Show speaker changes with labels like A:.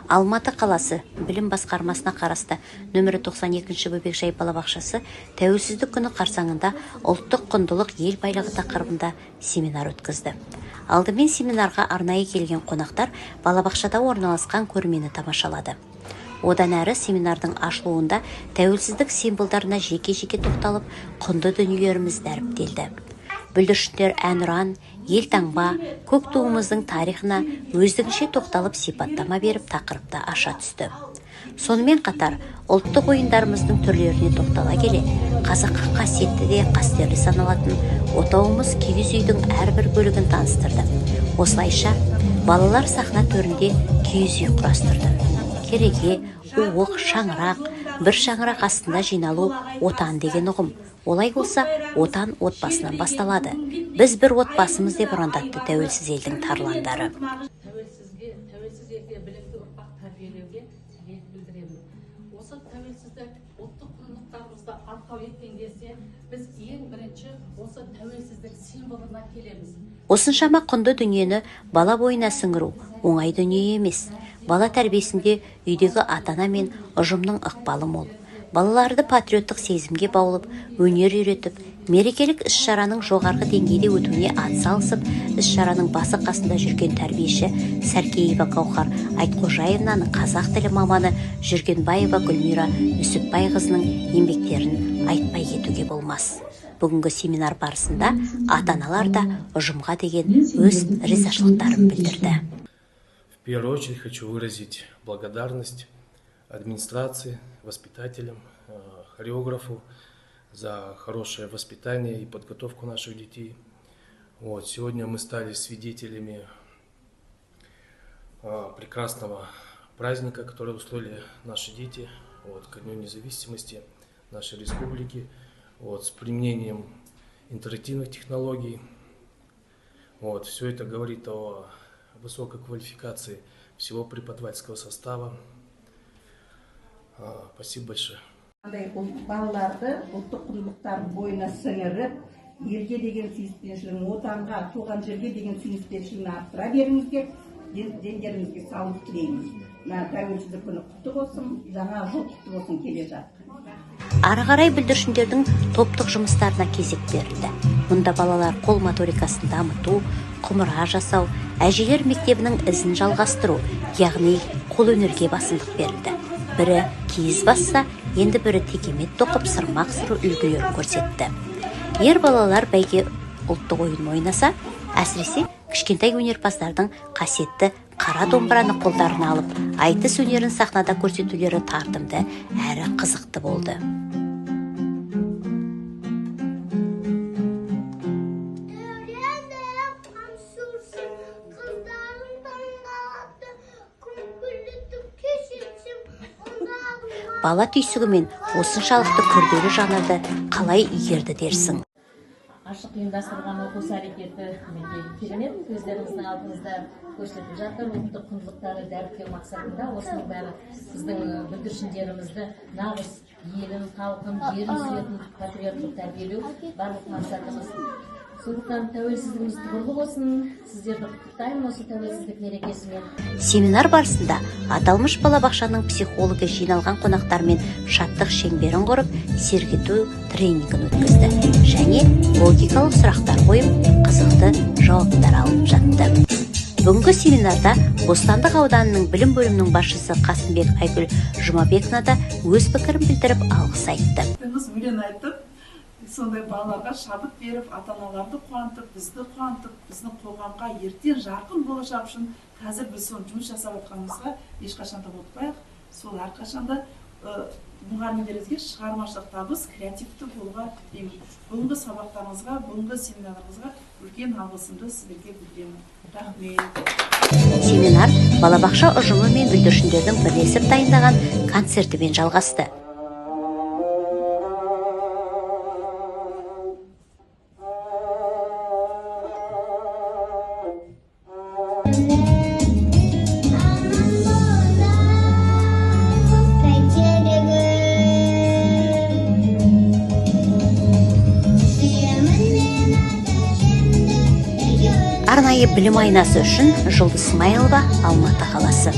A: Алматы қаласы білім басқармасына қарасты нөмірі 92-ші бөбекжай балабақшасы тәуелсіздік күні қарсаңында ұлттық құндылық ел байлығы тақырыбында семинар өткізді. Алдымен семинарға арнайы келген қонақтар балабақшада орналасқан көрмені тамашалады. Одан әрі семинардың ашылуында тәуелсіздік символдарына жеке-жеке тоқталып, құнды дүниелеріміз дәріптелді. Бүлдіршіндер әнұран, елтаңба, көк туымыздың тарихына өздігінше тоқталып сипаттама беріп тақырыпты аша түсті. Сонымен қатар ұлттық ойындарымыздың түрлеріне тоқтала келе, қазаққа қасиетті де қастерлі саналатын отауымыз киіз үйдің әрбір бөлігін таныстырды. Осылайша балалар сахна төрінде киіз үй құрастырды. Кереге, уық, шаңырақ, бір шаңырақ астында жиналу отан деген ұғым. Олай болса, отан отбасынан басталады. Біз бір отбасымыз деп ұрандатты тәуелсіз елдің тарландары.
B: Тәуелсіз елде білімді ұрпақ тәрбиелеуге ниет білдіремін. Осы тәуелсіздік ұлттық құндылықтарымызды арқау еткен кезде біз ең бірінші осы тәуелсіздік символына келеміз.
A: Осыншама құнды дүниені бала бойына сіңіру оңай дүние емес. Бала тәрбиесінде үйдегі ата-ана мен ұжымның ықпалы мол. Балаларды патриоттық сезімге баулып, өнер үйретіп, мерекелік іс-шараның жоғарғы деңгейде өтуіне атсалысып, іс-шараның басы қасында жүрген тәрбиеші Сәркеева Гауһар Айтқожаевнаның, қазақ тілі маманы Жүргенбаева Гүлмира Нүсіпбайқызының еңбектерін айтпай кетуге болмас. Бүгінгі семинар барысында ата-аналар да ұжымға деген өз ризашылықтарын білдірді.
C: В первую очередь хочу выразить благодарность администрации, воспитателям, хореографу за хорошее воспитание и подготовку наших детей. Вот, сегодня мы стали свидетелями прекрасного праздника, который устроили наши дети, вот, ко Дню независимости нашей республики, вот, с применением интерактивных технологий. Вот, все это говорит о высокой квалификации всего преподавательского состава. Спасибо большое.
D: Балаларды ұлттық құндылықтарын бойына сіңіріп, елге деген сүйіспеншілігін, отанға, туған жерге деген сүйіспеншілігін арттыра беріңіздер. Дендеріңізге саулық тілейміз. Мына тәуелсіздік күні құтты болсын, жаңа жыл құтты болсын келе жатқан.
A: Ары қарай бүлдіршіндердің топтық жұмыстарына кезек берілді. Мұнда балалар қол моторикасын дамыту, құмыра жасау, әжелер мектебінің ізін жалғастыру, яғни қолөнерге басымдық берілді. Бірі киіз басса, енді бірі текемет тоқып сырмақ сыру үлгілерін көрсетті. Ер балалар бәйге ұлттық ойын ойнаса, әсіресе кішкентай өнерпаздардың қасиетті қара домбыраны қолдарына алып, айтыс өнерін сахнада көрсетулері тартымды әрі қызықты болды. Бала түйсігімен осыншалықты күрделі жанрды қалай игерді дерсің.
B: Ашық ұйымдастырылған оқу іс-әрекеті керемет, өздеріңіздің алдыңызда көрсетіп жатыр. Ұлттық құндылықтарды дәріптеу мақсатында осының бәрі біздің бүлдіршіндерімізді нағыз елін, халқын, жерін сүйетін патриоттық тәрбиелеу барлық мақсатымыз. Сондықтан тәуелсіздігіміз тұғырлы болсын, сіздерді құттықтаймын осы тәуелсіздік мерекесімен.
A: Семинар барысында аталмыш балабақшаның психологы жиналған қонақтармен шаттық шеңберін құрып, сергіту тренингін өткізді және логикалық сұрақтар қойып, қызықты жауаптар алып жатты. Бүгінгі семинарда Бостандық ауданының білім бөлімінің басшысы Қасымбек Айгүл Жұмабековна да өз пікірін білдіріп алғыс айтты.
E: Өлең айтып, сондай балаларға шабыт беріп, ата-аналарды қуантып, бізді қуантып, біздің қоғамға ертең жарқын болашақ үшін қазір біз соны жұмыс жасап жатқанымызға ешқашан да ұмытпайық. Сол әрқашанда мұғалімдерімізге шығармашылық табыс, креативті болуға тілеймін. Бүгінгі сабақтарыңызға, бүгінгі семинарыңызға үлкен алғысымды сіздерге білдіремін. Рахмет.
A: Семинар балабақша ұжымы мен бүлдіршіндердің бірлесіп дайындаған концертімен жалғасты. Арнайы білім айнасы үшін Жұлдыз Смайылова, Алматы қаласы.